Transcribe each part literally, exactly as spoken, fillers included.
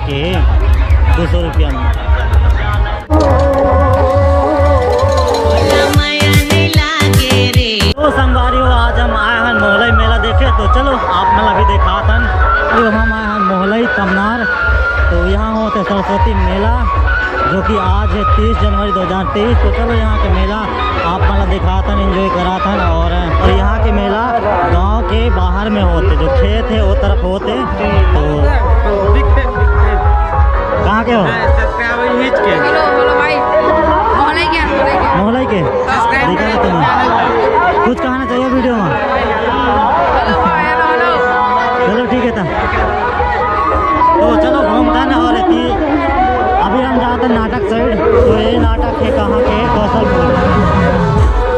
के दो सौ रुपया में। तो संगवारी हो, आज हम आए हैं मोहलई मेला देखे, तो चलो आप मन ला भी दिखात हन। अभी हम आए हैं मोहलई तमनार, तो यहाँ होथे सरस्वती मेला, जो कि आज है तीस जनवरी दो हज़ार तेईस। तो चलो यहाँ के मेला आप मन ला दिखात हन, enjoy करात हन। और, और यहाँ के मेला गांव के बाहर में होथे, जो खेत है वो तरफ होथे। तो कहाँ के हो? हेलो, हेलो भाई। मोहलई के, मोहलई के। मोहलई के? सब्सक्राइब दिखा करें दो तुम्हें। कुछ कहना चाहिए वीडियो में? हेलो भाई, हेलो, हेलो। चलो ठीक है था। तो चलो घूमता ना और इतनी, अभी हम जाते नाटक side। तो ये नाटक है कहाँ के? कौशलपुर,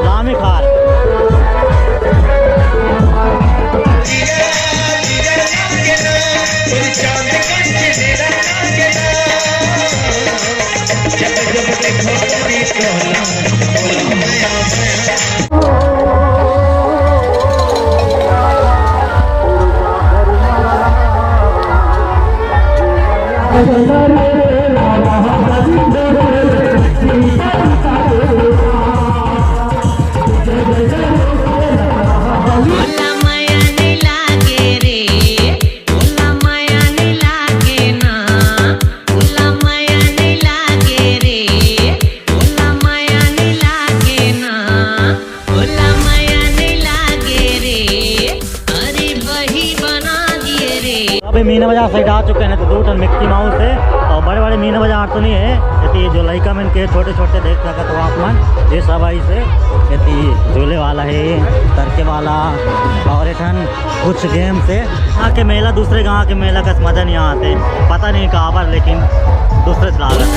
लामी खार। अभी मीना बाजार side आ चुके हैं, तो दो ठन मिक्की माउस है और बड़े बड़े मीना बाजार तो नहीं है। यदि जो लइका मन के छोटे छोटे देख सकत हो आप मन, ये सब ऐसे यदि झूले वाला है, तरके वाला और एक ठन कुछ गेम से। यहाँ के मेला दूसरे गांव के मेला का मजा नहीं आते, पता नहीं काबर, लेकिन दूसरे से लागत।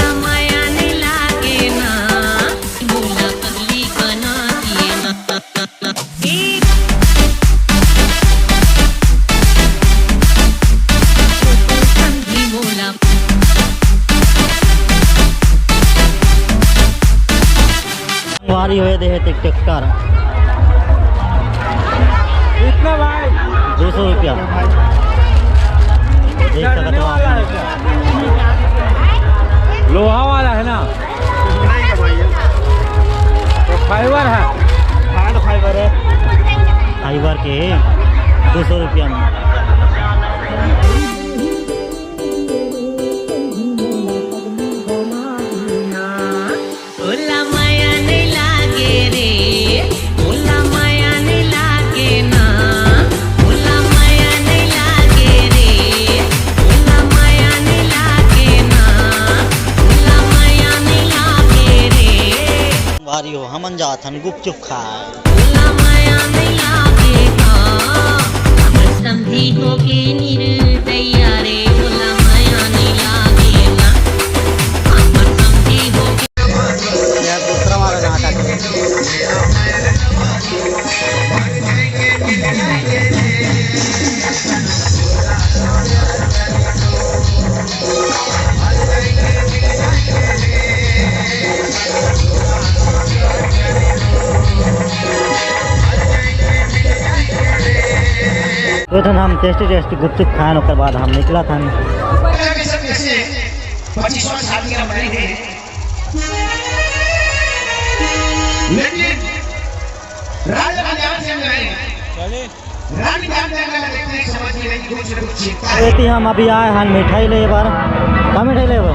संगवारी हो, ये दे हे ट्रैक्टर। कितना भाई? दो सौ रुपया। देख सकत हो आप। लोहा वाला है ना? तो फाइबर है। फाइबर के दो सौ रुपया में। भारी हो, हमन जात हन गुपचुप खाए। तो हम tasty tasty गुपचुप खान, ओकर बाद हम निकलत हन। पच्चीसवाँ सालगिरह मनाए हे, लेकिन राजा कल्याण सिंह ने रानी कल्याण सिंह ने देखने समझ नहीं कुछ कुछ। एती हम अभी आए हन मिठाई ले बर। का मिठाई ले बर?